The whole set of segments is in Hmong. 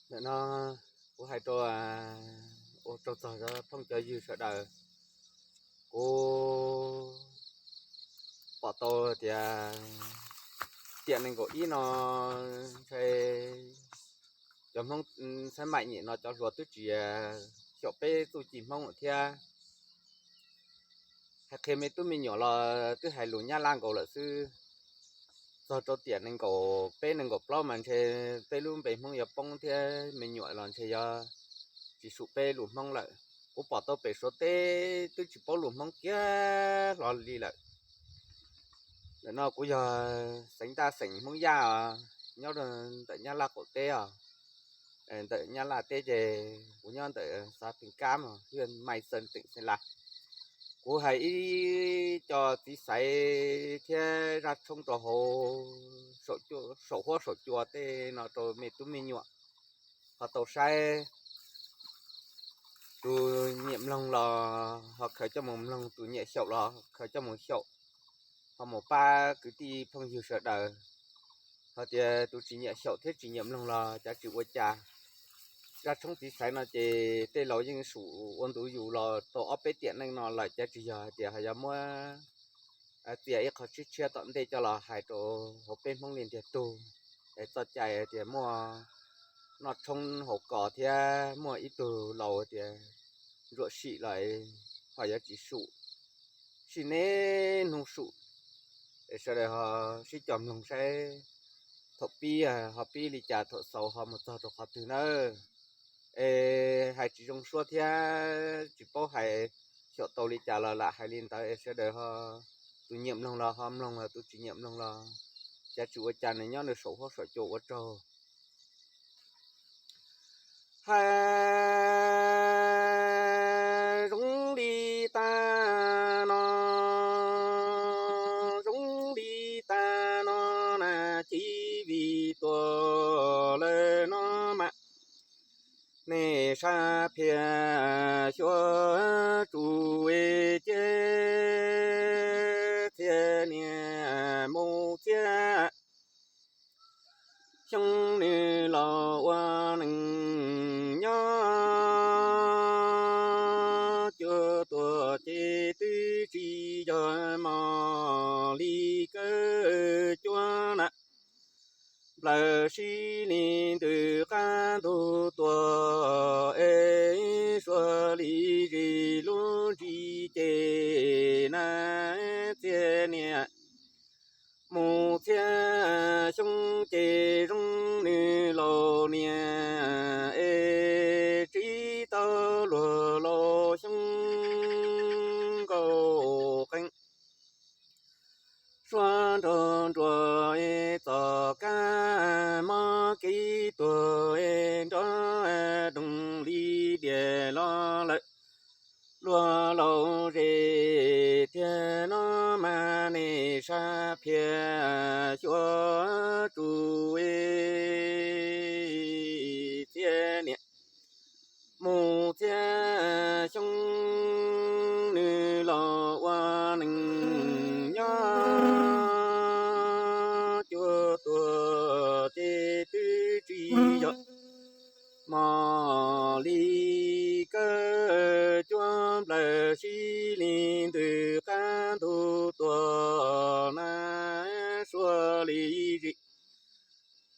Ntawm no kuv hais rau, ua rau txog cov phooj cov ywg sawv daws, kuv pom tau tias tiam nees nkaum ib no ntshe cov Hmoob xab maim nyem no cov hluas twb tsis xyaum peb txuj ci Hmoob lawm thiab. Hais qhia me tub me nyuam los twb hais lus Nyab Laj nkaus lawm xwb. Txog rau tiam nees nkaum peb nees nkaum plaub mas ntshe peb lub npe Hmoob yuav poob thiab me nyuam los ntshe yuav tsis sum peb lus Hmoob lawm. Kuv pom tau pem Suav teb twb tsis paub lus Hmoob kiag hlo li lawm. Ntawm no kuv yog xeev Ntaj xeem Hmoob Yaj os, nyob ntawm Nyab Laj qaum teb os. Ntawm Nyab Laj teb ces kuv nyob ntawm xav Phees Kab, hwj Mai Xees, teem Xeem Las. Kuv hais ib co txiv xaiv thiab zaj tshoob rau hauv saum huab saum cua tej no rau me tub me nyuam ho tau saib. Tus nyiam mloog los ho khaws coj mus mloog, tus nyiam xyaum los khaws coj mus xyaum, ho mus pab kwv tij phooj ywg sawv daws. Ho tias tus tsis nyiam xyaum thiab tsis nyiam mloog los cav tsis ua cas. Zaj tshoob txiv xaiv no ces tej laus yeej sum ua ntu zus los tau ob peb tiam neej no lawm, cav tsis yog hais tias ho yuav muab txia ib qho tshiab tshiab tom ntej coj los hais rau hauv peb Hmoob li ntiag tug. Es txoj cai hais tias muaj noj tshoob haus kos thiab muaj ib tug laus tias ntsuam sim los ho yuav tsis sum, sib niaj hnub sum. Es sawv daws ho sib cog mloog saib thaum pib ho pib li cas, thaum xaus ho mus txog rau qhov twg nawb. Es hais tsis zoo suab thiab tsis paub hais xyaum tau li cas los lam hais li ntawd es sawv daws ho, tus nyiam mloog los ho mloog, tus tsis nyiam mloog los cav tsis ua cas, nws nyob nws saum huab saum cua ua tsaug. Hais zoo li tag no, zoo li tag no na, cia vim tuag lawm no mas nej sab phiaj xyuas tsuj cia txhiab niam mus txhiab xyoo nws los ua neeg nyob, cuag tuag ces twb tsis yog mos li kawg cuab na. Nplawg sib li ntws qab ntug tuag es suav li zis lub ntsis ces na, txhiab niam mus txhiab xyoo ces zoo nws laus niam es tsib tau luag laus xyoo nkauj qees. Suab nraug nruas es txom kab mob kev tuag es nrov doog li diam los lawm. Luag laus zes tiag no mas nej sab phiaj xyuas tsuj txhiab niam mus txhiab xyoo nws los ua neeg nyob, cuag tuag ces twb tsis yog mos li kawg cuab. Nplawg sib li ntws qab ntug tuag na, suav li zis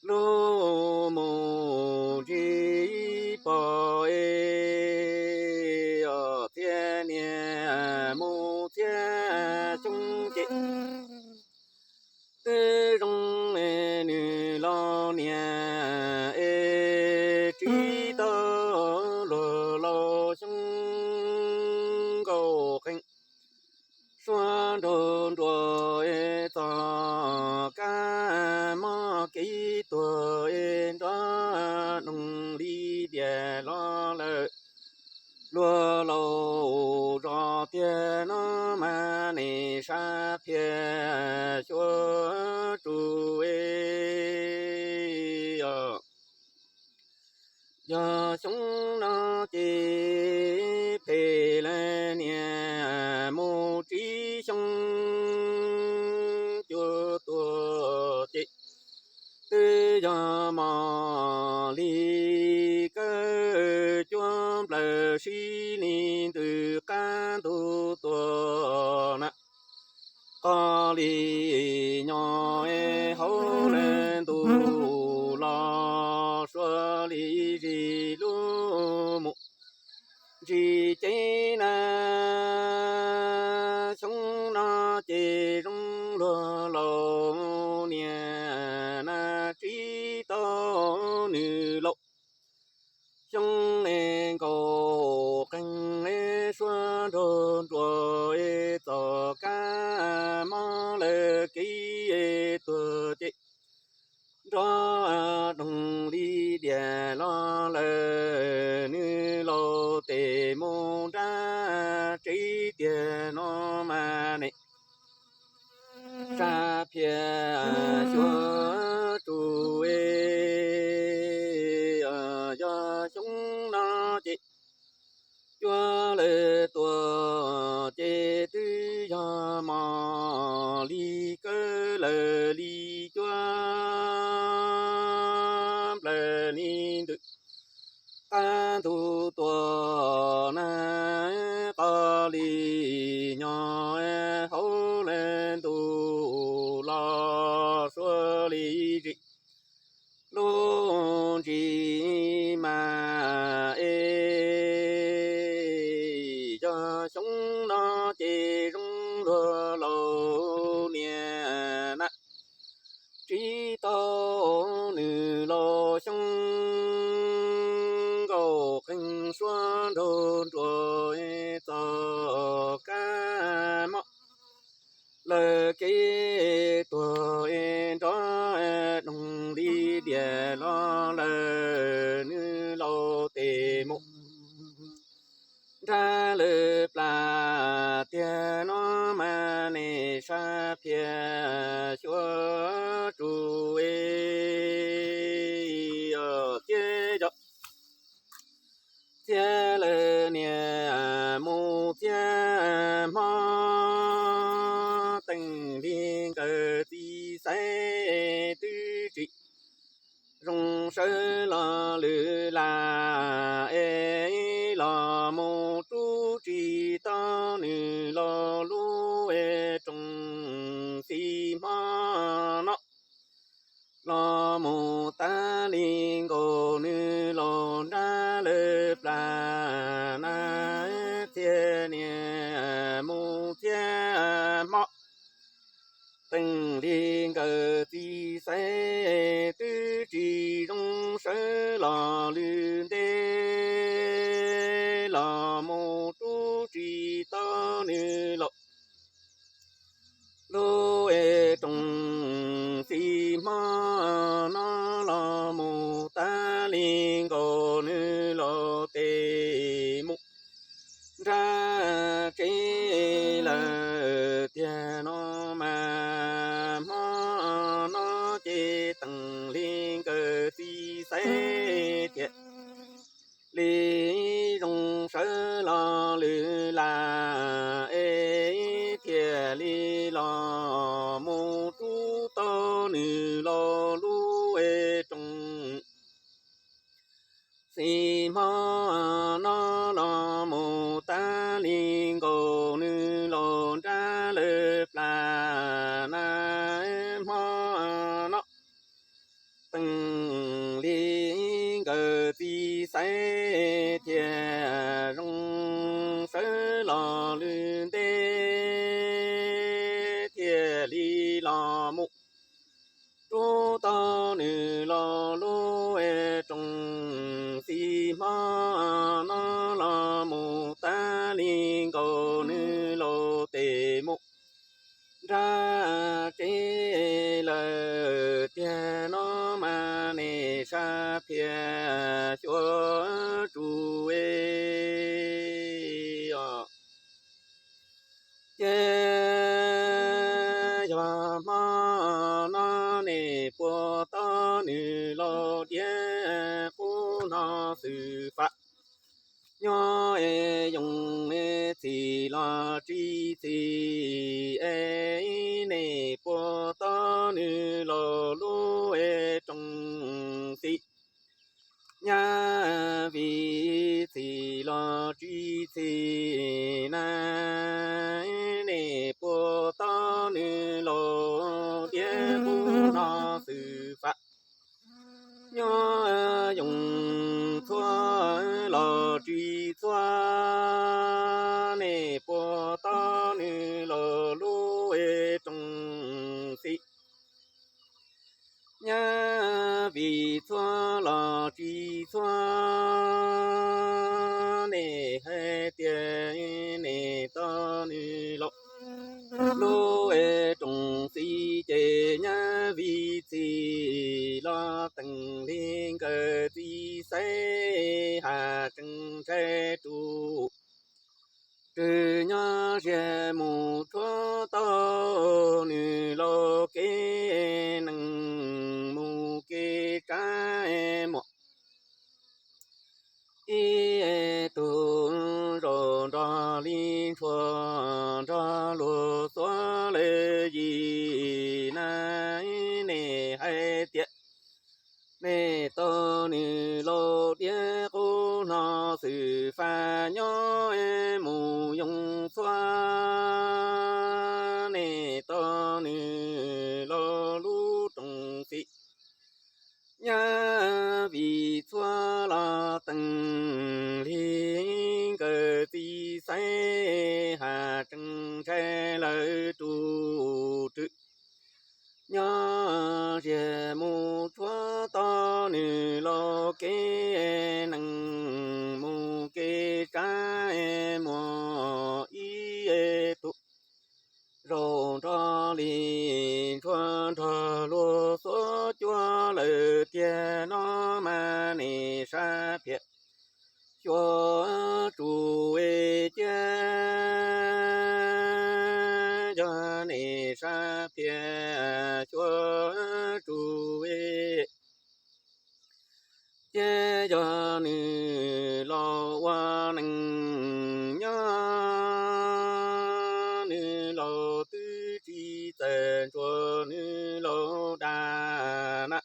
lub mus ntsis pom es, txhiab niam mus txhiab xyoo ces twb zoo nws laus niam es tsib tau luag laus xyoo nkauj qees. Suab nraug nruas es txom kab mob kev tuag es nrov doog li diam los lawm. Luag laus zos tiag no mas nej sab phiaj xyuas tsuj es, yog xyoo no ces phem lawm niam mus tsib xyoo, cuag tuag ces twb Mos li kawg cuab nplawg sib li ntws qab ntug tuag na. Qos li nyo hauv lawv ntuj los sua li zis lub mus ntsis cev na. Xyoo no ces zoo luag laus niam na tsib tau nws laus. Xyoo es nkaus qees suab nrog nruas txoj kab mob lawv kev tuag ces nrov doog li diam los lawm nws laus tes mus nrab tsev tiag no mas ne. Sab phiaj xyuas tsu e, yog xyoo no ces cuab lawv tuag ces twb yog mos li kawg lawv li cuab nplawg li ntws qab ntug tuag na. Qos li nyo hauv lawv ntuj los sua li zis lub ntsis mas es yog xyoo no ces zoo luag laus niam na tsib tau nws laus. Xyoo nkaus qees suab nrog nruas txoj kab mob lawv kev tuag es nrov doog li diam los lawm nws laus tes mus nrab lawv plas tiag no mas ne. Sab phiaj xyuas tsu e, txiab yog txiab lawv niam mus txiab hmo, teem li nkawd txiv xaiv twb tsis zoo sawv los lwm lam es los mus rub tsis tau nws laus lub es rooj xis hmo no los mus tas li nkaus nws laus nrab lawv plas na. Txiab niam mus txiab hmo, teem li nkawd txiv xaiv twb tsis zoo sawv los lwm ntej los mus rub tsis tau nws laus lub es rooj xis hmo no los mus tas li nkaus nws laus tes mus nrab tsev lawm tiag no mas hmo no ces teem li nkawd txiv xaiv thiaj li zoo sawv los lwm lam es thiaj li los mus rub tau nws laus lub es rooj xis hmo no los mus tas li nkaus nws laus nrab lawv plas na. Hmo no teem li nkawd txiv xaiv thiaj zoo sawv los lwm ntej thiaj li los mus rub tau nws laus lub es rooj xis hmo no los mus tas li nkaus nws laus tes mus nrab tsev lawm tiag no mas ne. Sab phiaj xyuas tsu e, os, ces yog hmo no ne puas tau nws laus diav qub no xwm fam Nyob yoo txhim los tsis txhim, nej puas tos nws los lub rooj xim. Nyab vim txhim los tsis txhim na, nej puas tos nws los diab qub no xwm fam. Nyob yoo txhua los tsis txhua, nej puas tos nws los lub rooj xim. Nyab vim txhua los tsis txhua, nej hais tias nej tos nws los lub rooj xim ces nyab vim txhim los teem li nkawd txiv xaiv has tsees ntshai rus rwg nyob ziag mus tshuab tau nws laus kev nees mus kev tsav muag. Ib tug zaum nrog li ntshua nrog luag xuav lawm yim na, nej hais tias nej tos nws laus diab qub no xwm fam nyob mus yoo txhua, nej tos nws laus lub rooj xim. Nyab vim txhua los teem li nkawd txiv xaiv has tsees ntshai lawv rus rwg nyob ziag mus tshuab tau nws laus kev nees mus kev tsav muag. Ib tug zaum nrog li ntshua nrog luag xuav cuag lawm tiag no mas nej sab phiaj xyuas tsuj cia, yog nej sab phiaj xyuas tsuj cia, yog nws laus ua neej nyob, nws laus twb tsis txawj ntsuas nws laus dag na.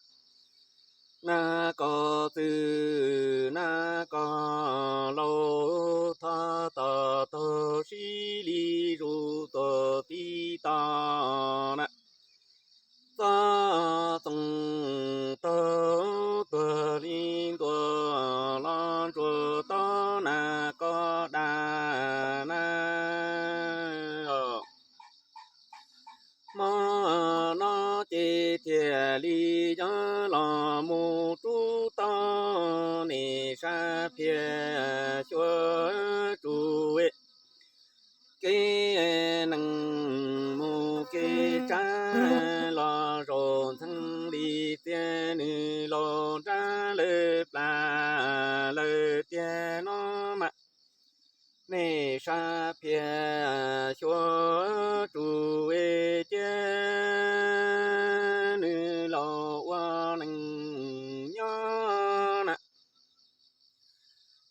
Na koj txwm na koj laus, thov tos taug sib li zus tuaj tib tog na. Txoj txoov taug tuag li ntuas los ntsuas tau na koj dag na. Hmo no ces thiaj li yog los mus rub tau nej sab phiaj xyuas tsuj kev neej mus kev tsav los zaum ntxeev li txiaj nws laus nrab lawv plas lawm tiag no mas nej sab phiaj xyuas tsuj cia, nws laus ua neej nyob na.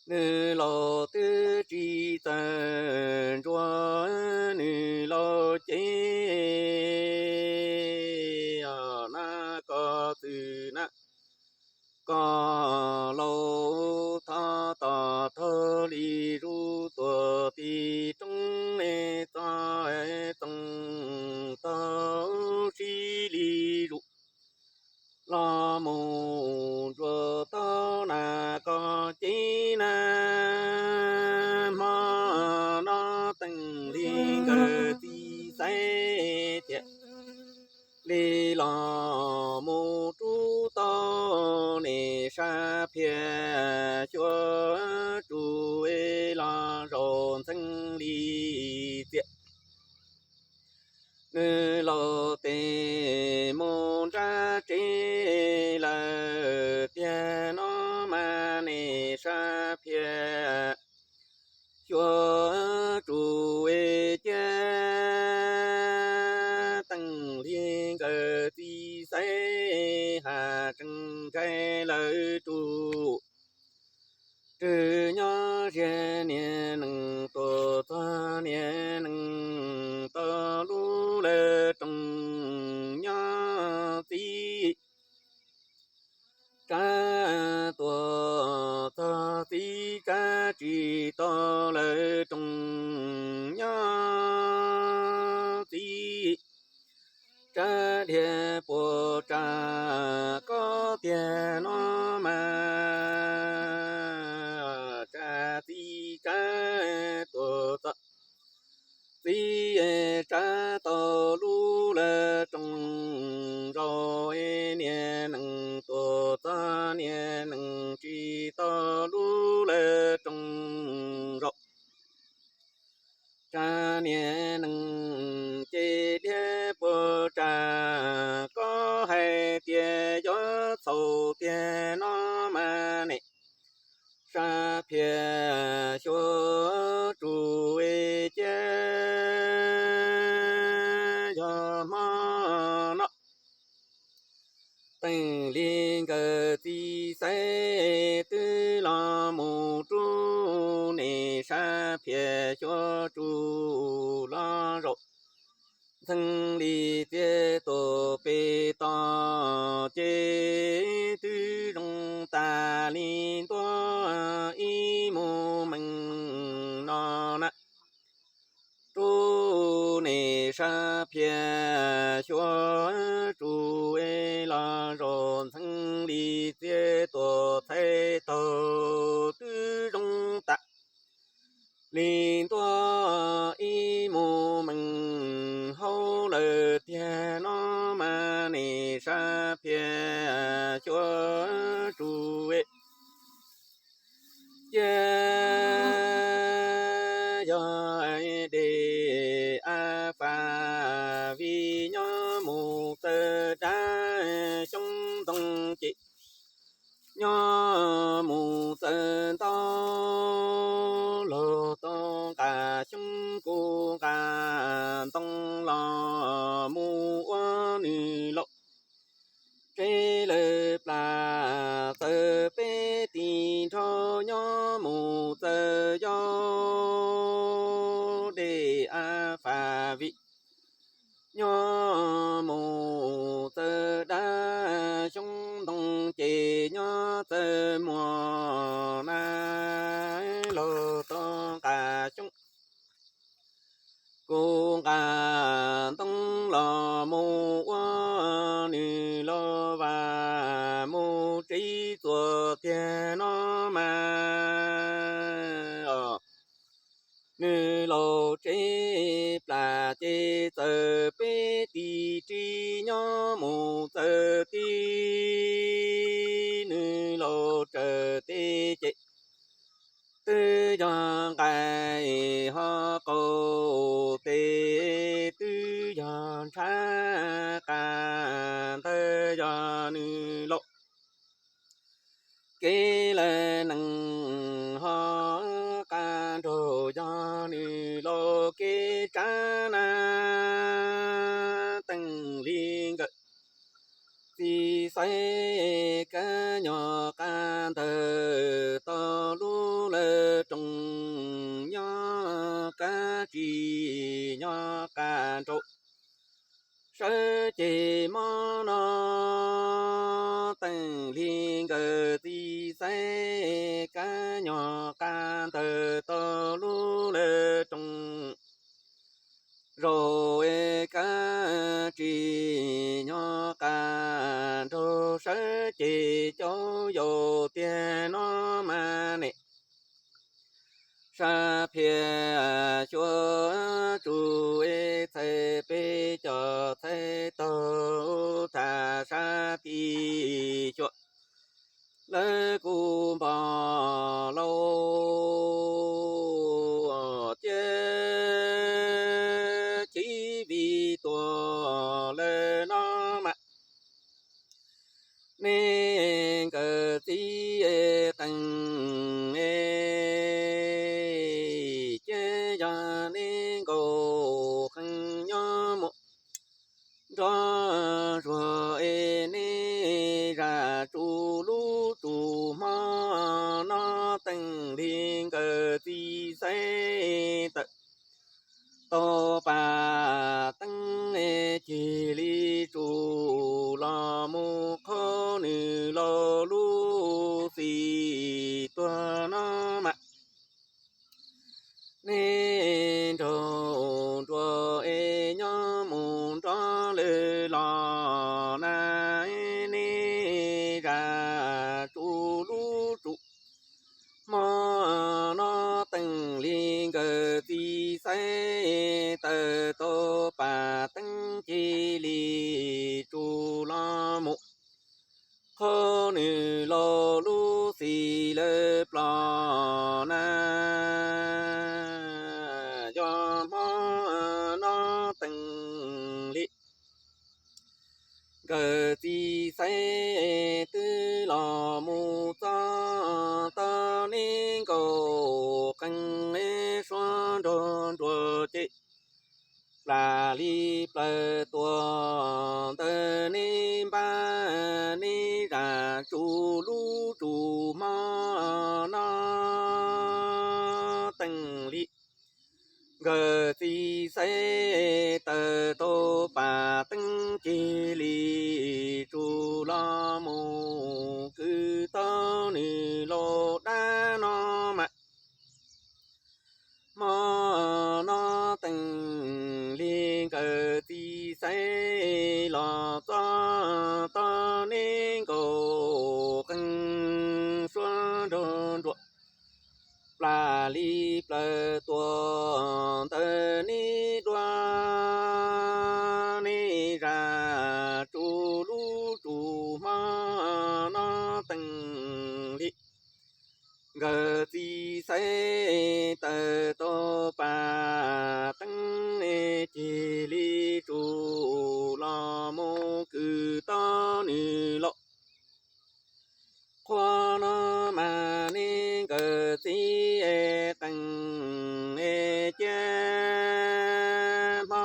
Nws laus twb tsis txawj ntsuas nws laus ces, na koj txwm na koj laus, thov tos taug li zus tuaj tib roob, txoj txoov taug sib li zus los mus ntsuas tau na koj ces na. Hmo no teem li nkawd txiv xaiv thiaj li los mus rub tau nej sab phiaj xyuas tsuj los zaum ntxeev li txiaj nws laus tes mus nrab tsev lawm tiag no mas nej sab phiaj xyuas tsuj cia, teem li nkawd txiv xaiv has tsees ntshai lawv rus rwg nyob Ziab niag nees tuaj txog niag nees tau lub lawv roos nyob txij tsab tuaj txog txij tsab tsis tau lawv roos nyob txij tsab dhia puas tsa koj tiag no mas. Tsab txij tsab tuaj txog txij tsab tau lub lawv roos zaum, niag nees tuaj txog niag nees tsis tau lub lawv roos zaum. Tsab niag nees ces dhia puas tsa koj hais tias yuav txhaum tiag no mas ne, sab phiaj xyuas tsuj cia yog hmo no Teem Lis nkawd txiv xaiv twb los mus rub, niag sab phiaj xyuas tsuj los zaum. Ntxhee Lis txiav tuaj pem toj ces twb zoo tas li ntuj ib mus mees no na. Rub niag sab phiaj xyuas tsuj los zaum, Ntxhee Lis txiav tuaj txhais taug twb zoo tas li ntuj ib mus mees hauv lawm tiag no mas, niag sab phiaj xyuas tsuj cia yog dej a fa vij nyob mus txawm dab xyoob ntoo ces nyob mus txawm ntau, luag tau nqa xyoob kuv nqa ntoo los mus ua nws laus tsev lawm plas, txawm peb tis nrho nyob mus txawm yog dej a fa vij nyob mus txawm dab xyoob ntoo ces nyob txawm muag na, luag tau nqa xyoob kuv nqa ntoo los mus ua nws laus vas mus tsev txuas tiag no mas. Nws laus tsev plas ces txawm peb tis ris nyob mus txawm tib, nws laus tsaws teb ces twb yog nqaij ho qaum tes, twb yog ntshav qas ntawd yog nws laus kev lawm nees ho qas nraug yog nws laus kev tsav na. Teem Lis nkawd txiv xaiv kab nyog qas ntawm tau lub lawv roos nyob kab tsis nyob qas nraug sawv ceg mob no. Teem Lis nkawd txiv xaiv kab nyog qas ntawm tau lub lawv roos zaum, kab tsis nyob qas nraug sawv ceg caum yaus tiag no mas ne. Sab phiaj xyuas tsuj txhais peb cov txhais taug, tham sab tis xyuas lawv kuj npog lauj, cia chiv vij tuag lawm no mas. Nej nkawd txiv qees, cia yog nej nkaus qees nyob mus nrog zuag es nej zam tsuj lub tsuj hmo no. Teem Lis nkawd tsuj lub tsuj hmo no teem li nkawd txiv xaiv tawm tau pas teeb cia li tsuj los mus qhov nws laus lub xis lawv plos na. Yog hmo no teem li nkawd txiv xaiv twb los mus txog tau neb nkaus qee suab nrog nruas ces plas li plaws tuaj ntawm neb npab neb zam tsuj lub tsuj hmo no teem li nkawd txiv xaiv tawm tau pas teeb cia li tsuj los mus kwv tau nws laus dab no mas hmo no teem li nkawd txiv xaiv los txog tau neb nkaus qee suab nrog nruas plas li plaws tuaj ntawm neb dua neb zam tsuj lub tsuj hmo no teem li nkawd txiv xaiv tawm tau pas teeb cia li tsuj los mus kwv tau nws laus. Qhov no mas neb nkawd txiv qees cia hmo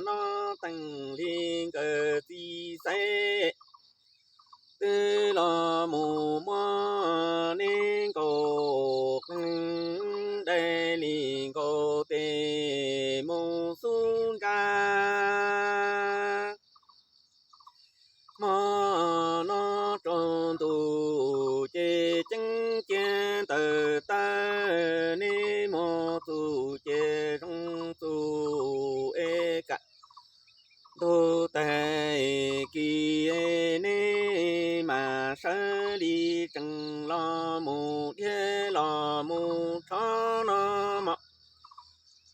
no teem li nkawd txiv xaiv twb los mus muab neb nkaus qees dai li nkaus tes mus xub ntsab. Hmo no tsaus ntuj ces ceeb cia ntawm tawb neb mus txuj ces zoo txuj es kam ntug tag kis neb mam sawv li tsees los mus dhia los mus tshov no mos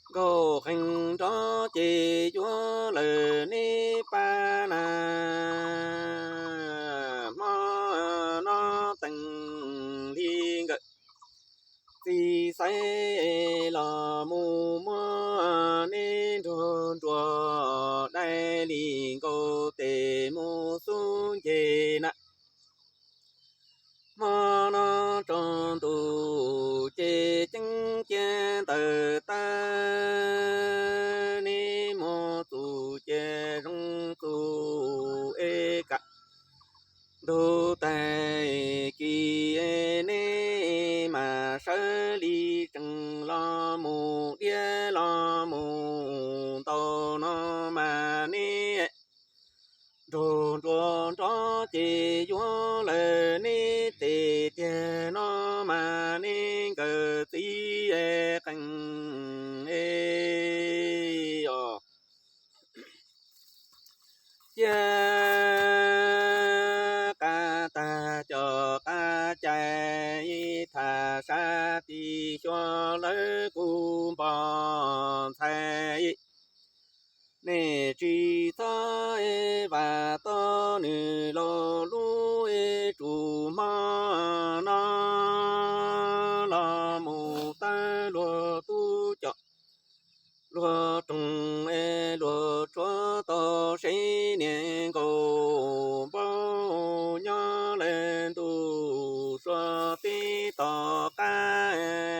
nkaus qees nrov ces yuav lawm neb pab na. Hmo no teem li nkawd txiv xaiv los mus muab neb nrog nruas dai li nkaus tes mus xub nce na. Hmo no tsaus ntuj ces ceeb cia ntawm tawb neb mus txuj ces zoo txuj es kam ntug tag kis neb mam sawv li tsees los mus dhia los mus ntaus no mas neb nrog nruas nrov ces yuav lawm neb tes tiag no mas neb nkawd txiv qees os. Cia qab tag cov qab cai tham sab tis xyuas lawv kuj npog ntxhais. Nej tsis txhob vam tau nws laus lub tsuj hmo no los mus tawb luag tub coj luag roog es luag tshuav tau seb niag nkaus npaum nyob lawm ntuj suav teb tom qab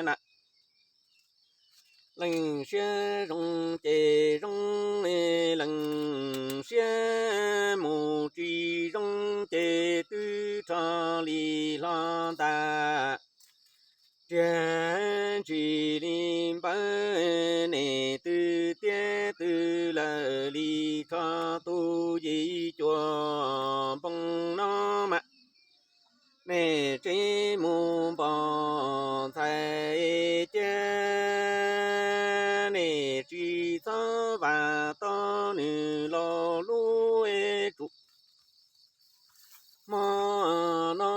na. Leej siab zoo ces zoo, leej siab mus tsis zoo ces twb rho li hlo ntag. Riag ntsis li npawg, nej twb tiav twb lawm li rho tus yim cuaj npoo no mas nej tsev mus npog ntxhais cia. Nej tsis txhob vam tau nws laus lub tsuj hmo no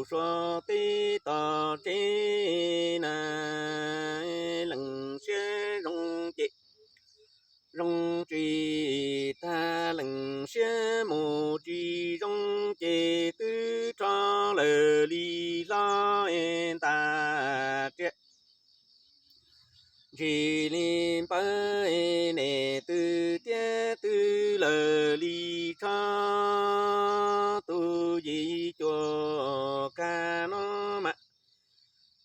Suav teb tos tsev na, leej siab zoo ces zoo tsis tag, leej siab mus tsis zoo ces twb rho lawm li hlob ntas riam. Ntsis li npawg, nej twb tiav twb lawm li tsho, tus yim cuam kag no mas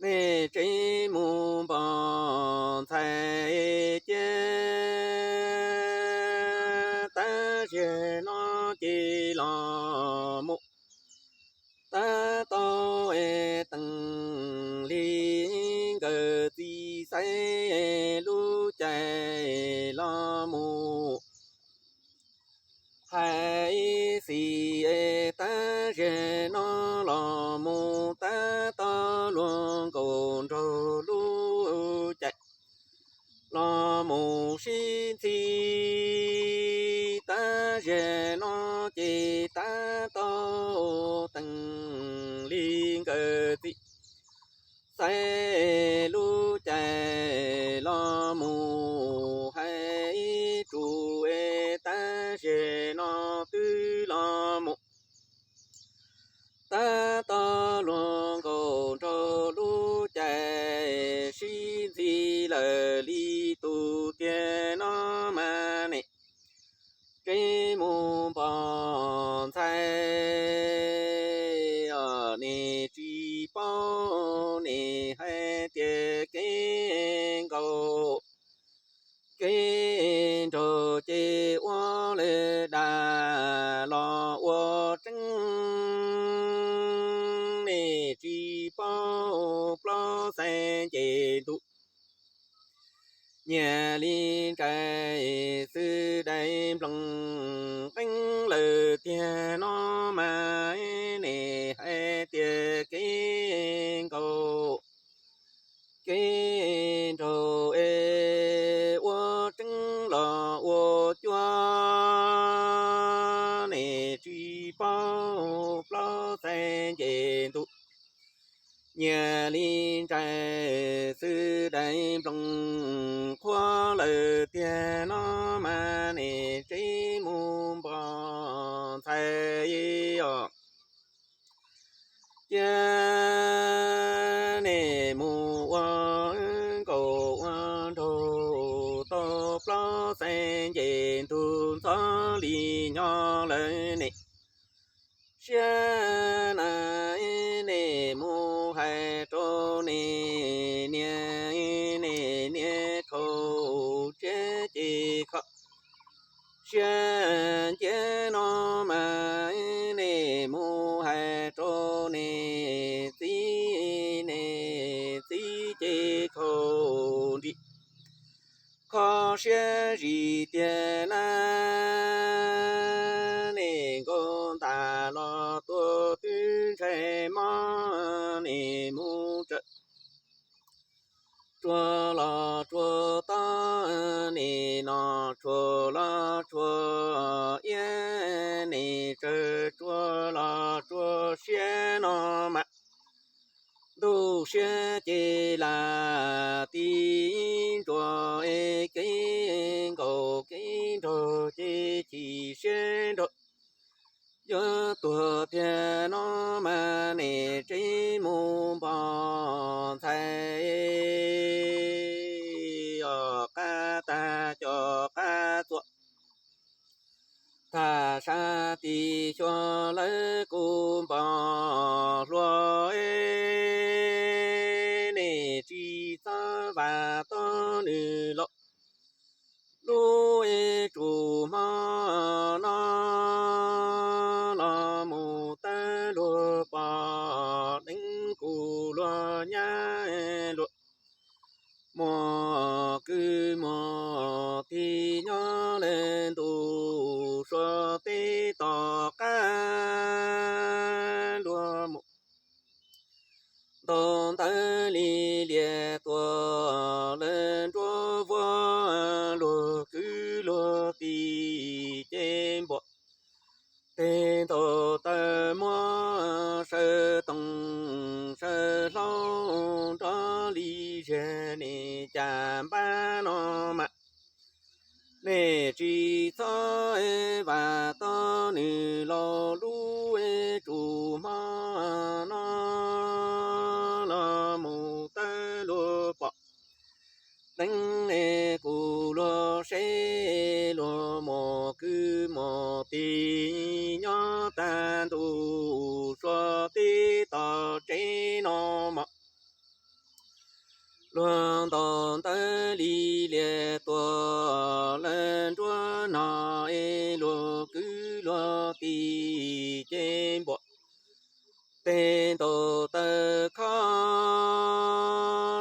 nej tsev mus npog ntxhais cia. Tab sis no ces los mus tab tom tees li nkawd txiv xaiv lub caij los mus hais xis, tab sis no los mus tab tom luag nkaus nraug lub caij los mus sib ntxhi. Tab sis no ces tab tom tees li nkawd txiv xaiv lub caij los mus hais tsuas, tab sis no twb los mus tab tom luag nkaus nraug lub caij sib ntxhi lawm li tus tiag no mas nej tsev mus npog ntxhais, nej tsis paub nej hais tias kev nkaus kev nraug ces ua lawm dag los ua tseeb, nej tsis paub plaub xeeb nce ntuj. Nyias li ntsais xwb dais nploos qeeb lawm tiag no mas nej hais tias kev nkaus kev nraug es ua tseeb los ua cuag, nej tsis paub plaub xeeb nce ntuj. Nyias li ntsais xwb dais nploos qhuav lawm tiag no mas nej tsev mus npog ntxhais os. Cia nej mus ua nkaus ua nraug tau plaub xeeb nce ntuj ntxhov li nyob lawm nej siab na, nej mus hais rau nej niam, nej niam khaus siab ces kho siab nciab no mas nej mus hais rau nej txiv, nej txiv ces khaus nrim kho siab zim tiag na. Nej nkaus ntas los tuaj twb ntshai mob, nej mus tsawm tsuag los tsuag tob, nej noj tshuaj los tshuaj iab, nej tsawm tsuag los tsuag siab no mas ntuj siab ces lam ti ntsuas, kev nkaus kev nraug ces chim siab nrog yuav tuag tiag no mas nej tsev mus npog ntxhais os, qab tag cov qab txuas tham sab tim xyuas lawv kuj npog hluas, nej tsis txhob vam tau nws los lub tsum hmo no los mus tawb luag pom deev kuv luag nyab luag muaj kwv muaj tij nyob lawm ntuj Suav teb tom qab luag mus ntaus ntawv li lias tuam lawv nruab vuag luag kwv luag tij ces npuam teg ntaus taw muab saw toom sawv hlau nrov li zag, nej cas npab no mas nej tsis txhob vam tau nws laus lub tsuj hmo no los mus tawb luag pom deev kuv luag seb luag mus kwv mus tij nyob tag ntuj suav teb tom tsev no mog. Luag ntaus ntawv li lias tuag lawm nruab no es luag kwv luag tij ces npuam tes ntaus taw khob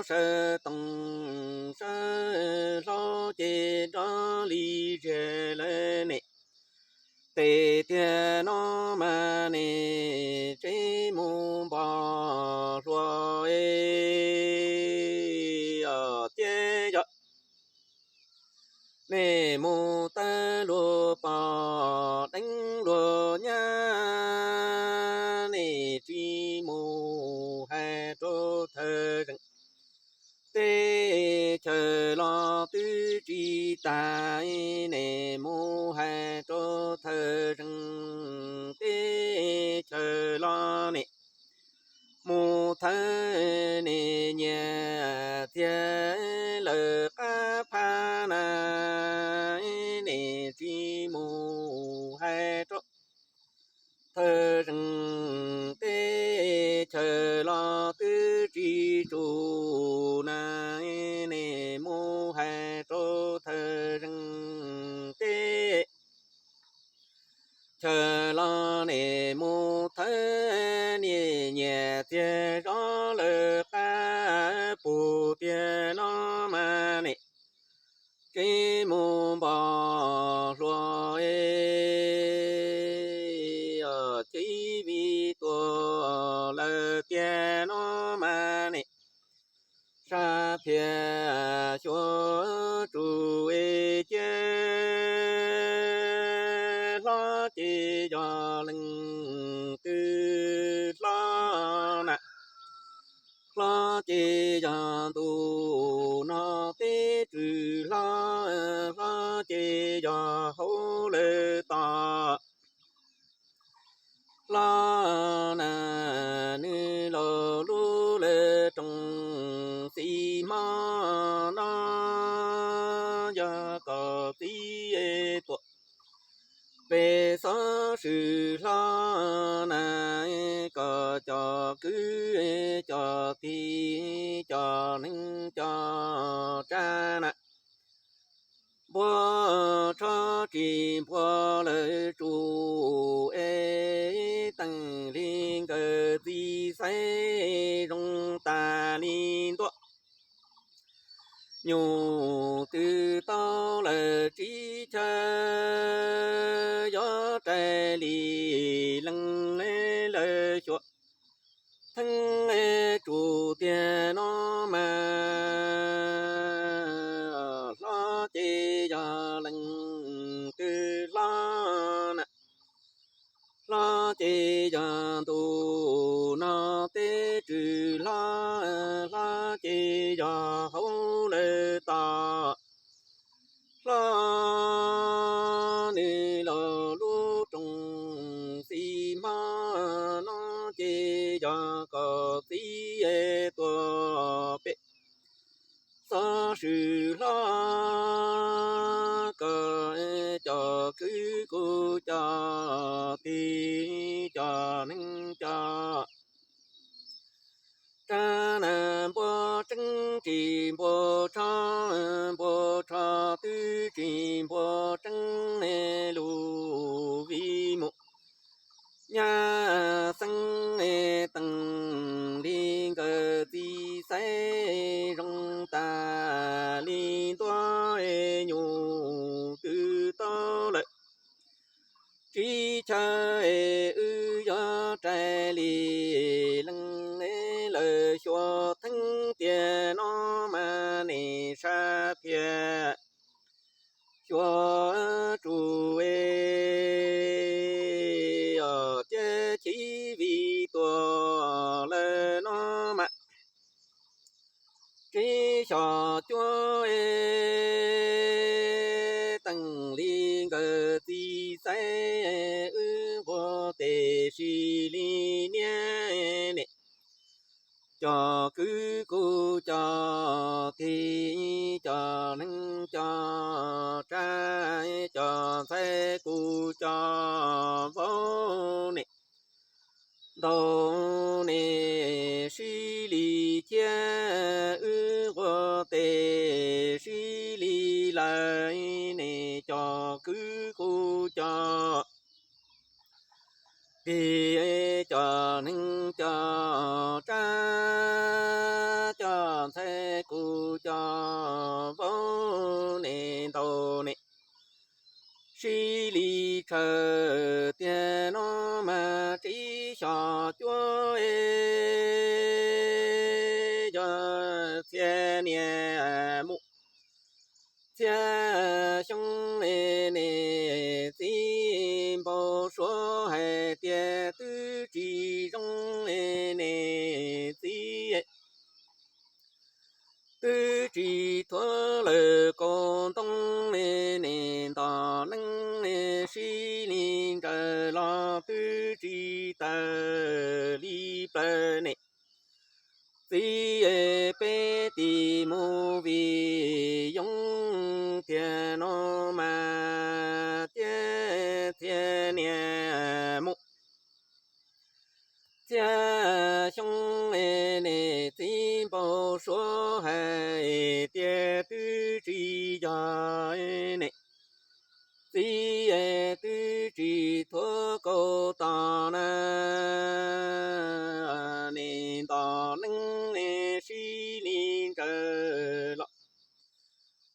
sawv toom sawv hlau ces nrov li zag lawm ne. Tes tiag no mas nej tsev mus npog hluas es tiag yog nej mus tawb luag pog deev luag nyab, nej tsis mus hais rau thawj zeej teb chaws los twb tsis tas, nej mus hais rau thawj zeej teb chaws los nej mus thawb nej nyias txiag lawm qab phab na, nej tsis mus hais rau thawj zeej teb chaws los twb tsis tsum na, nej mus hais rau thawj zeej teb chaws los nej mus thawb nej nyias txiag zov lawm qab pug tiag no mas nej tsev mus npog hluas es txhiv vij tuag lawm tiag no mas nej sab phiaj xyuas tsum es cia hlob ces yog leej twg hlob na. Hlob ces yog ntuj no teb tswv hlob, hlob ces yog hauv lawv toj hlob na. Nws laus lub lawv roog xim hmo no yog kom txiv tuam pem xov swm hlob na, kom cov kwv cov tij cov neej cov tsav na npua tsho tsis npua lawv tsum es teem li nkawd txiv xaiv zoo tas li ntuj. Nyuj twb tau lawm tsib chaw, yog rais li leej lawv xyuas theeb tsum tiag no mas, hlob ces yog leej twg hlob na. Hlob ces yog ntuj no teb tswv hlob, hlob ces yog hauv lawv toj hlob. Nws laus lub roog xim hmo no ces yog kom txiv tuam pem xov swm hlob, kom cov kwv kuj cov tij cov neej cov tsav na, npua tseeb tsis npua tsho, npua tsho twb tsis npua tseeb, lus vij mus nyab xeeb teem li nkawd txiv xaiv zoo tas li ntuj. Nyuj twb tau lawm tsib chaw, wb yog rais li leej lawv xyuas theeb tiag no mas nej sab phiaj xyuas tsum es cia chiv vij tuag Xyom cuab teem li nkawm txiv xaiv, wb nquag tes sib li niab ne. Cov kwv kuj cov tij, cov neeg cov tsav, cov ntxhais kuj cov vauv ne. Ntau ne sib li ciab, wb nquag tes sib li lawm ne. Cov kwv kuj cov tij, cov neeg cov tsav, cov ntxhais kuj cov vauv ne. Ntau ne sib li tshaw tiag no mas tsis xyom cuab, yog txhia niam mus txhia xyoo ne. Txiv npau suav hais tias twb tsis zoo ne, txiv twb tsis thuav lawm kaus ntoo ne. Nto leej sib li nraws los twb tsis tawm li plaws ne. Txiv, peb tis mus vim yoov tiag no mas thiab txhia niam mus txhia xyoo ne. Txiv npau suav hais tias twb tsis yog ne, txiv twb tsis thuav kaus tom na ne. Nto leej sib li nraws los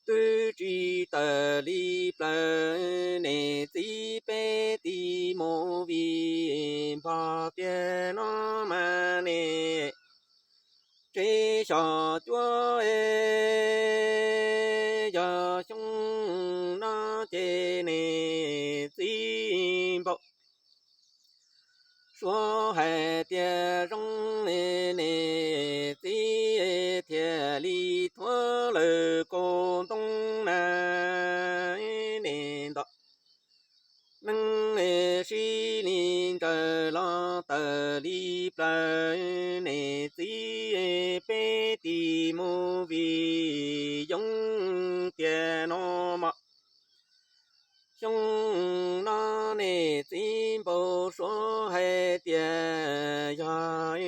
twb tsis tawm li plaws ne. Txiv, peb tis mus vim npog tiag no mas ne, tsis xyom cuab, yog xyoo no ces ne txiv npau suav hais tias zoo ne, txiv thiaj li thuav lawm kaus ntoo na ne. Nto leej sib li nraws los tawm li plaws ne. Txiv, peb tis mus vim yoov tiag no mas xyoo no ne txiv npau suav hais tias yog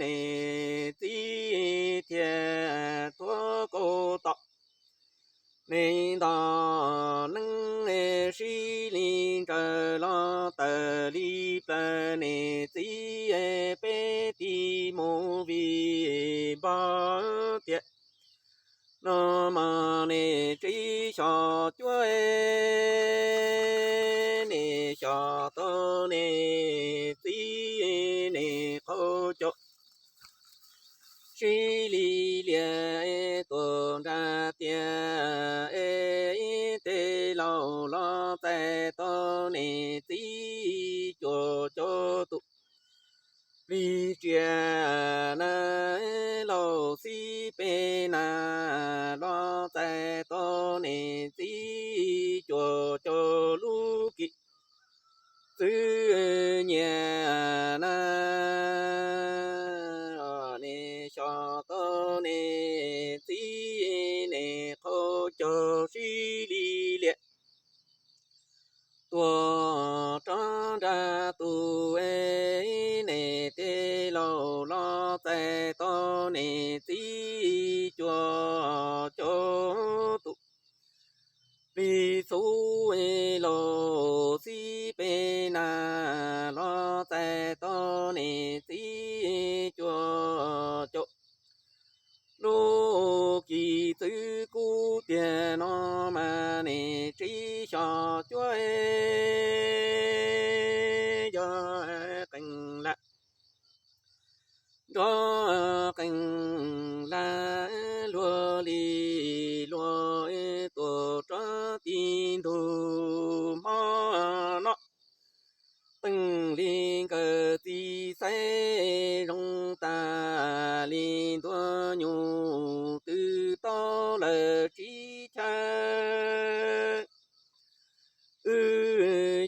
ne txiv thiaj thuav kaus tom ne. Nto leej sib li nraws los tawm li plaws ne. Txiv, peb tis mus vim npog tiag no mas ne tsis xyom cuab, ne xyom tau ne txiv ne qaug caug sib li liam tuaj nrag tias, tej laus los txais tau ne txiv cuaj caum tus plig tsiaj na, laus xib peb na los txais tau ne txiv cuaj caum lub kis txwv nyiaj na, ne xyom tau ne txiv ne qaug caug sib li liam tuaj rov nrag tus, ne tej laus los txais tau ne txiv cuaj caum tus plig txhuv, laus xib peb na los txais tau ne txiv cuaj caum lub kis txwv kub tiag no mas ne tsis xyom cuab, yog qee lab nrov qee lab luag li luag tuaj rov ti ntug hmo no. Teem li nkawm txiv xaiv zoo tas li ntuag nyuj twb tau lawm tsib chaw. Wb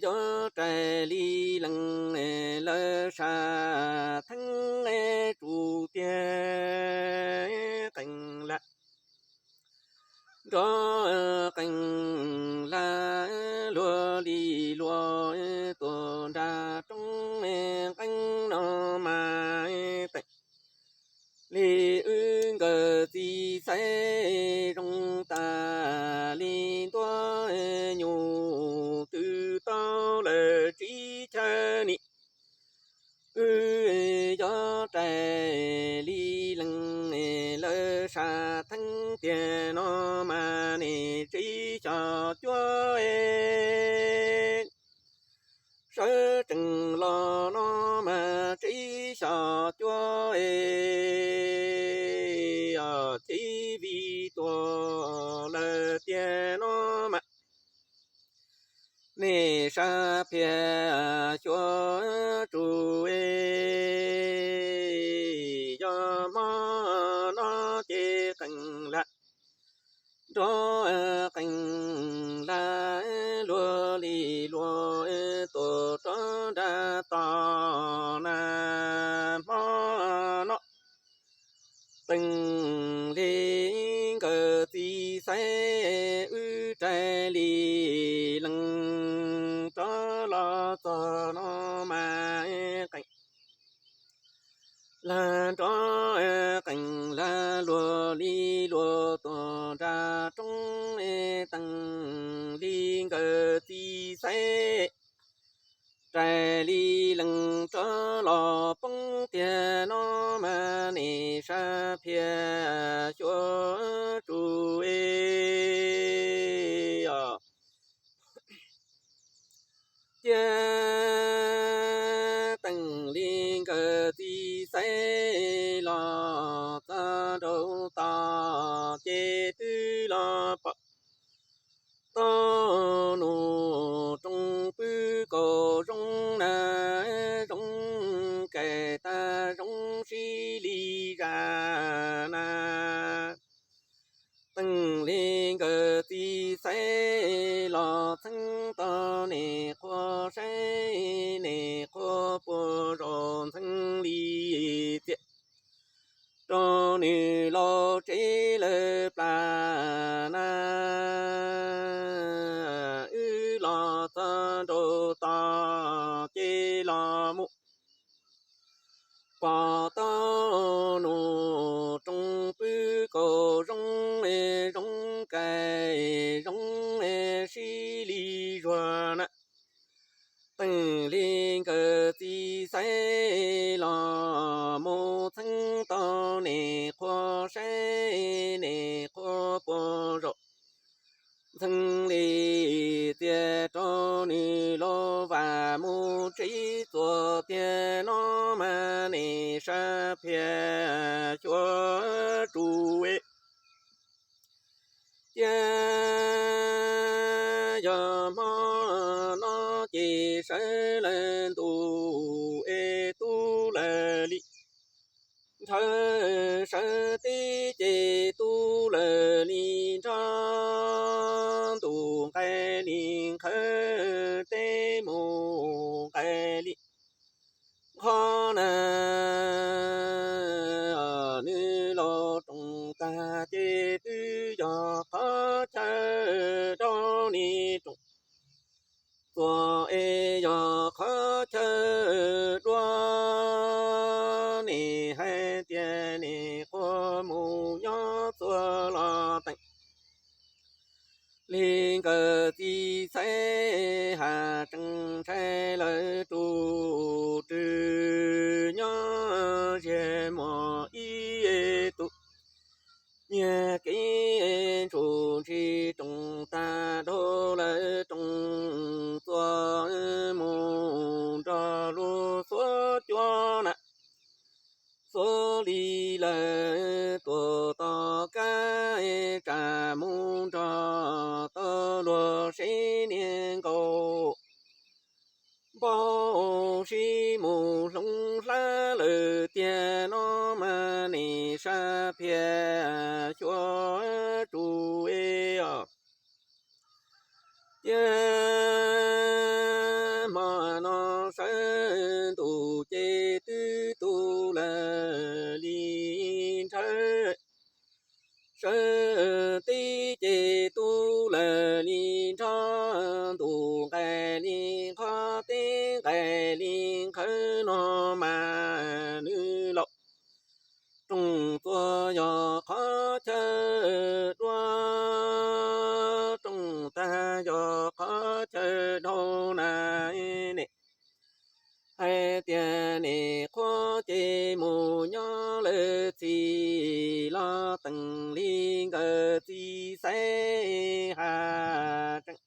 cov rais li lees lawv sab theeb tsuj tiag qee lab. Nrov qee lab luag li luag tuaj nram roob nqeeb no mas teem li wb nkawd txiv xaiv zoo tas li ntuab nyuj twb tau lawm tsib chaw ni. Wb cov rais li lees lawv sab theeb tiag no mas nim tsib xyos cuaj es, sawv tsees los no mas tsib xyos cuaj es, os chiv vij tuag lawm tiag no mas nej sab phiaj xyuas tsuj es, yog hmo no ces qee lab nrov qee lab luag li luag tuaj rov nram toj na. Hmo no teem li nkawd txiv xaiv wb rais li lees rov los txog no mas qee lab nrov qee lab luag li luag tuaj nram roob teem li nkawd txiv xaiv rais li lees rov los poob tiag no mas nej sab phiaj xyuas tsuj es, os cia teem li nkawd txiv xaiv los txog nraum toj ces twb los pom tau nus rooj pw kaum zoo na, zoo kais tag zoo sib li zaj na. Teem li nkawd txiv xaiv los txheeb tau nej qhua saib nej qhua puas zaum ntxeev li txiaj rau nws laus tsev lawm plas na. Wb los txog nraum toj ces los mus pom tau nus rooj pw kaum zoo, zoo kais zoo sib li zuag na. Teem li nkawd txiv xaiv los mus txheeb tau nej qhua saib nej qhua puas zaum ntxeev li txiaj rau nws laus vam mus tsev txuas tiag no mas nej sab phiaj xyuas tsuj es. Cia yog hmo no ces sawv lawm ntuj es tub lawm li ntshaw, sawv teb ces tub lawm li nrog ntuj nqaij li nqhawv teb mus nqaij li nqho na. Nws laus roos tag ces twb yog qhov chaw rau nws roos txuas es yog qhov chaw dua. Nej hais tias nej qhua mus nyob txhua los teem li nkawd txiv xaiv has tsees ntshai lawv tus rwg nyob ziag muaj ib tug nyiag kev ntsuj ntsis roos tag dhau lawm roos txuas mus nrog luag xuab cua na. Xuab li lawm tuaj tom kab tsam mus nrog tau luag seb niag nkaus npau sib mus hloov hlab lawm tiag no mas ne. sab phiab xyuas tsuj os. Cia hmo no sawv ntuj ces twb tu lawm li ntshaw, sawv teb ces tu lawm li nrho, ntuj nqaij li nqho teb nqaij li nqhawv no mas nws laus. Rooj txuas yog qhov chaw dua, rooj tag yog qhov chaw dhau na ne. Hais tias nej qhuav ces mus nyob lawm txij los teem li nkawd txiv xaiv has tseem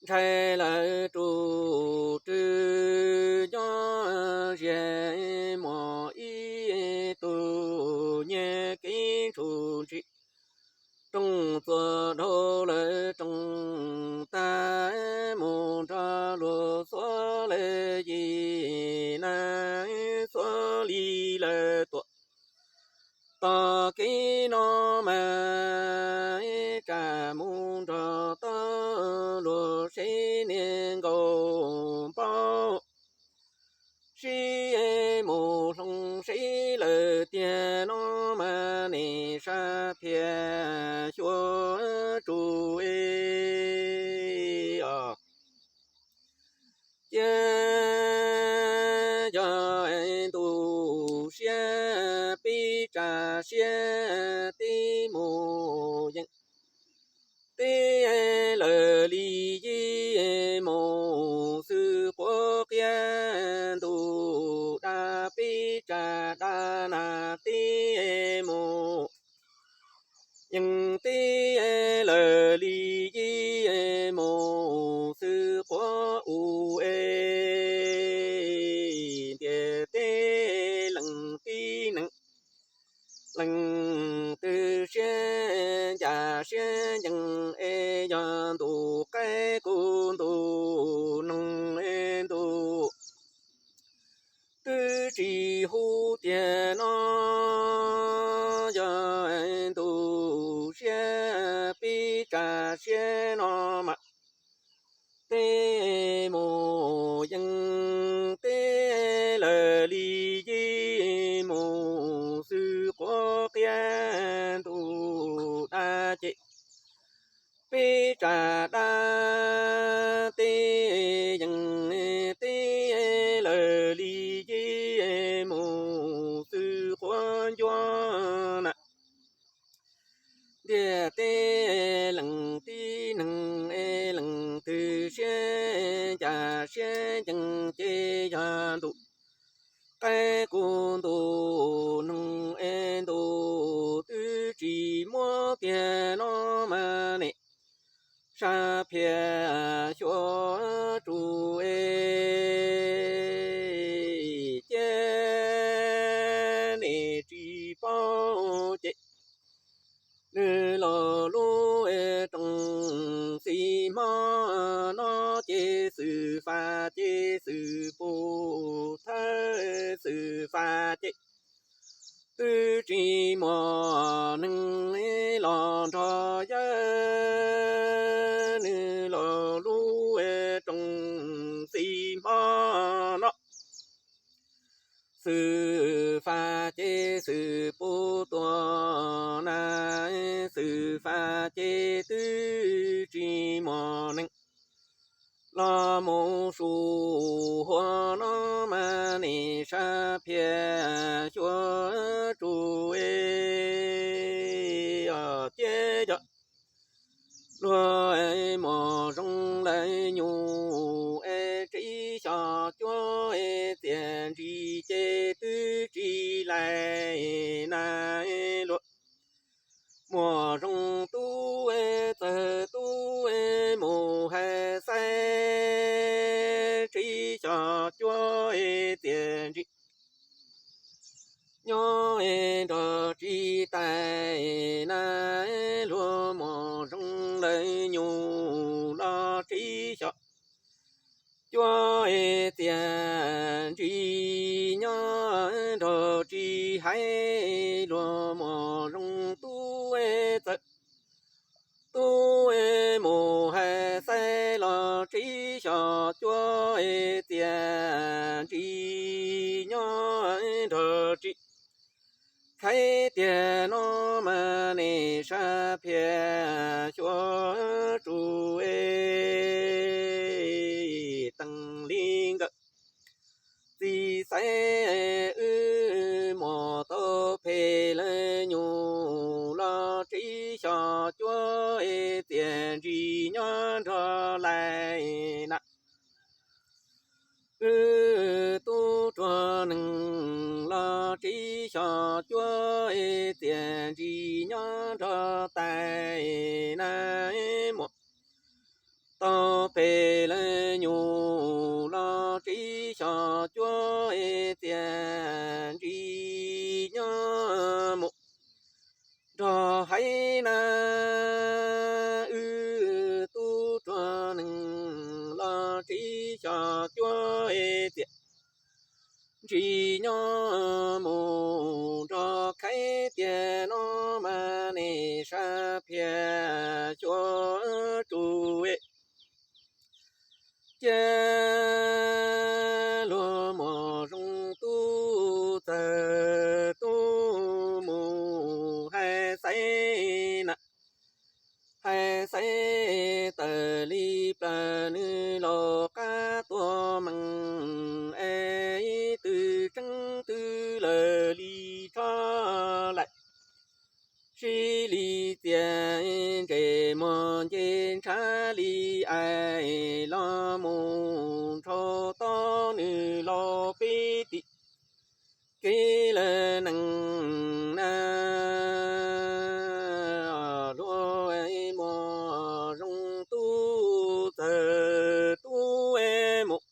ntshai lawv tus rwg nyob ziag muaj ib tug nyiag kev ntshum ntsim. Rooj txuas dhau lawv rooj tag mus nrog luag xuav lawv yim na, xuav li lawv tuam. Tom kev no mas tsa mus nrog tau luag seb niag nkaus npaum sib mus hloov seb lawm tiag no mas nej sab phiab xyuas tsuj os. Cia yog ntuj siab peb tsa siab teb mus yeej teb lawm li yij mus xwb quav qiab ntuj dab peb tsa dab na teb mus yeej teb lawm li yij mus xwb quav u es ntiaj teb leej tib neeg leej twg siab ncaj siab ncees es yog ntuj qaib kuv ntuj noog es ntuj twb tsis hu tiag no. Yog ntuj siab pib tsa siab no mas teb mus yeej teb lawm li yij mus xwb quav qiab ntuj dab ces peb tsa dab teb yeej teb lawm li yij mus xwb quav ncuab na. Ntiaj teb leej tib neeg es leej twg siab ncaj siab ncees ces yog ntuj qaib kuv ntuj noog es ntuj twb tsis muab tiag no mas nej sab phiab xyuas tsuj es cia nej tsis paub ces nws los lub rooj xim hmo no ces xwm faj ces xwm pus thawj xwm faj ces twb tsis muaj neeg los nrog yawg nws los lub rooj xim hmo no. Xwm faj ces xwm pus tuaj na, xwm faj ces twb tsis muaj neeg los mus sum huam no mas nej sab phiab xyuas tsuj es cia yog luag muaj zoo lawv nyuj es tsib xyom cuab es txiaj ntsig ces twb tsis laim na. Luag muaj zoo tub es txawg tub es mus hais xaib tsib xyom cuab es txiaj ntsig nyob es nrog tsis tais na. Luag muaj zoo lawv nyuj los tsib xyom cuab es txiaj ntsig nyob nrog tsis hais luag muaj zoo tub txawm tub mus hais xaiv los tsib xyos cuab txias ntsis nyob nrog ris. Khaiv tiag no mas nej sab phiaj xyuas tsuj tees li nkawd txiv xaiv wb muaj tau phem lawv nyuj los tsib xyos cuab txias ntsis nyob nrog lais na. Wb tub ruam neeg los tsib xyos cuab txias ntsis nyob nrog tais na muaj tau phem lawv nyuj los tsib xyos cuab txias ntsis nyob mus nrog haiv na. Wb tub ruam neeg los tsib xyos cuab txias ntsis nyob mus nrog khaiv tiag no mas nej sab phiaj xyuas tsuj cia luag muaj zoo tub txawg tub mus hais xaiv na. Hais xaiv tawm li plaws nws los qab tuaj mees es twb tseeb twb lawv li tsho laim sib li txias ntsej muag nce ntshav li ais los mus nrhau tau nws los peb tim kev lawv neeg na. Luag muaj zoo tub txawg tub mus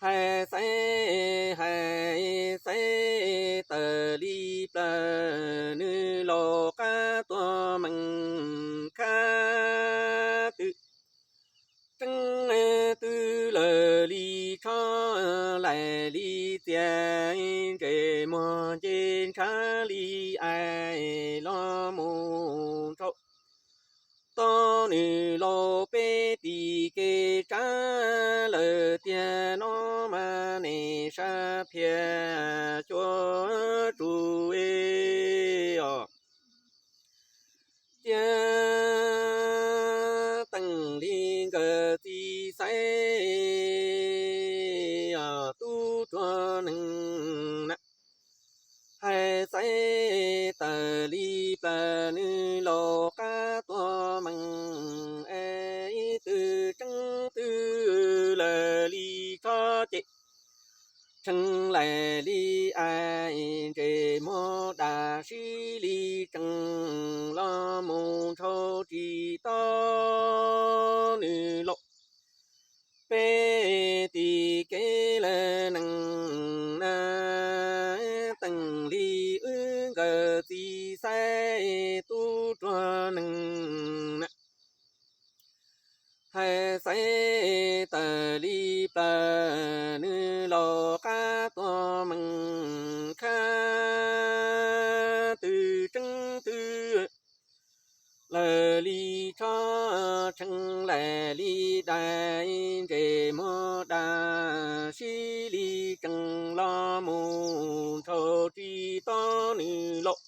hais xaiv hais xaiv tawm li plaws nws los qab tuaj mees khab twb tseeb twb lawv li tsho laim li txias ntsej muag nce ntshav li ais los mus nrhau tau nws los peb tim kev tsav lawm tiag no mas nej sab phiaj xyuas tsuj os. Cia teem li nkawd txiv xaiv tub ruam neeg na. Hais xaiv tawm li plaws nws los qab tuaj mees es twb tseeb twb lawv li tsho ces tseeb laim li ais ntsej muag dam sib li tsees los mus nrhau tsis tau nws los peb tim kev lawv neeg na. Teem li wb nkawd txiv xaiv tub ruam neeg na. Hais xaiv tawm li plaws nws los qab tuaj mees khab twb tseeb twb lawv li tsho tseeb laim li dais ntsej muag dam sib li tsees los mus nrhau tsis tau nws los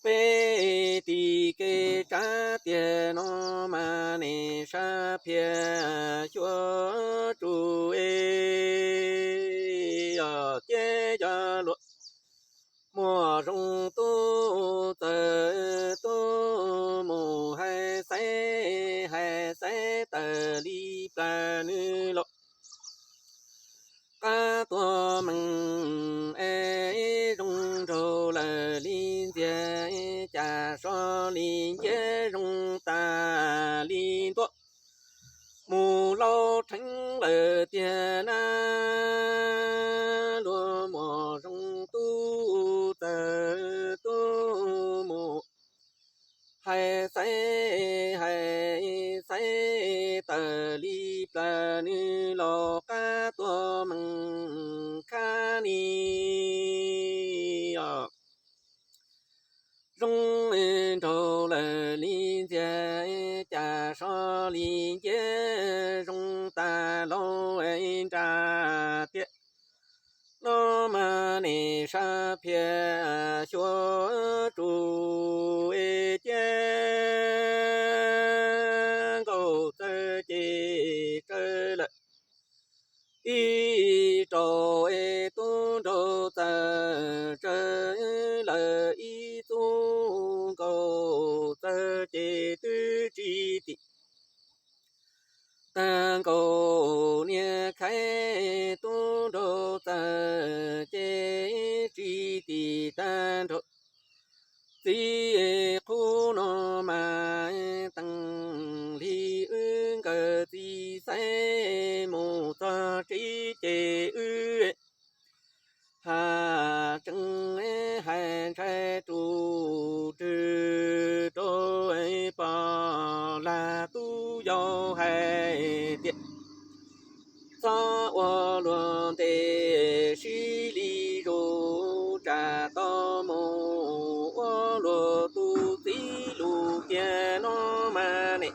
peb tim kev tsav tiag no mas nej sab phiaj xyuas tsuj os. Cia cov luag muaj zoo tub txawg tub mus hais xaiv hais xaiv tawm li plaws nws los qab tuaj mees es zoo nraug lawm li ntxiag cas so li nciab zoo tas li ntuaj mus laub rheev lawm tiag na. Luag muaj zoo sab phiab xyuas tsuj cia, nkauj txawj ces tsawv lawm ib rau, tub nraug txawj tsawv lawm ib txuj, nkauj txawj ces twb tsis tim tag nkaus niag khaiv, tub nraug txawj ces tsis tim tag nraug txiv. Qhov no mas teem li wb nkawd txiv xaiv mus txog tsev ces wb haj tseem hais ntshai rau rwg rau pog lag, tub yau hais tias txhob ua luag ntes, sib li zus tsam tau mus ua luag tus txiv lus tiag no mas ne.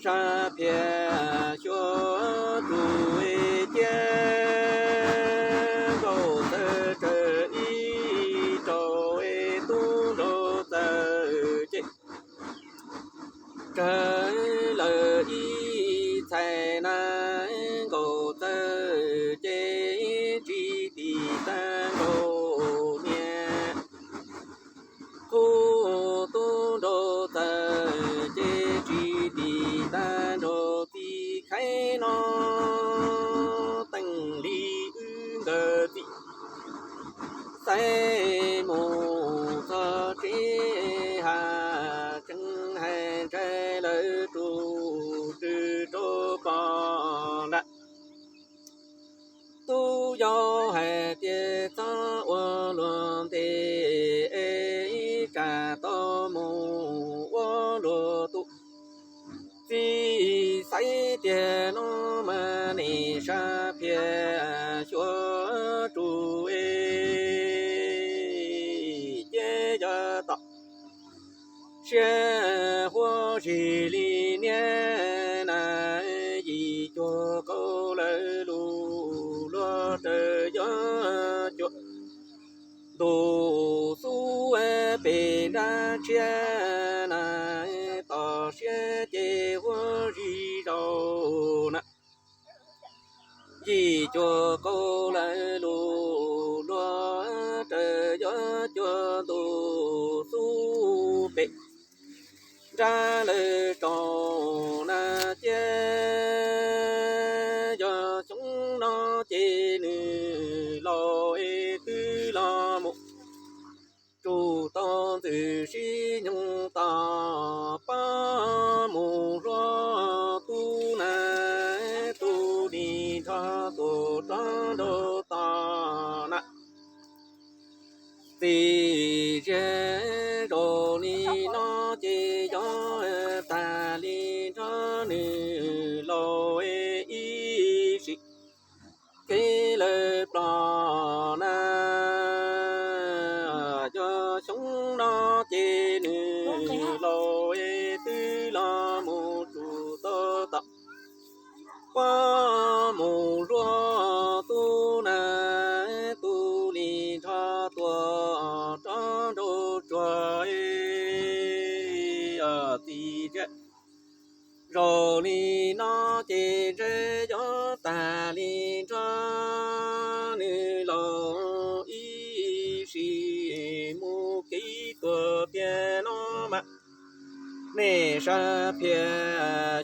Sab phiab xyuas tsuj cia, nkauj txawj tsawv ib rau, tub nraug txawj ces tsawv lawm ib txhais na, nkauj txawj ces tsis tim tag nkaus niag qub, tub nraug txawj ces tsis tim tag nraug txiv khaiv no, teem li wb nkawd txiv xaiv mus txog tsev haj tseem hais ntshai lawv rau rwg rau pog lag, tub yau hais tias txhob ua luag ntes, tsam tau mus ua luag tus txiv xaiv tiag no mas ne. Sab phiab xyuas tsuj cia, yog tom siab huab zig li niag na, yim cuag kaum lawv lus luag raws yog cuag ntu xub pem nrab tshiab na, tom siab ces huab zig zaus na. Yim cuag kaum lawv lus luag raws yog cuag ntu xub pem nrab lawv tsaus na. Cia yog xyoo no ces nws laus es twb los mus tsum tau ntxwg sib nyoog tom, pab mus hluas tub na, tub li nrho tuaj rov nraud tom na. Txiv ziag zaum li no ces yog tag li nrho nws laus ib sim kev lawv plos na. Yog xyoo no ces nws laus twb los mus tsum tau tom, pab mus hluas tub na, tub li nrho tuaj rov nraud tsuag txiv ziag. Zaum li no ces ntshe yog tag li nrho nws laus ib sim mus kev tuag tiag no mas nej sab phiab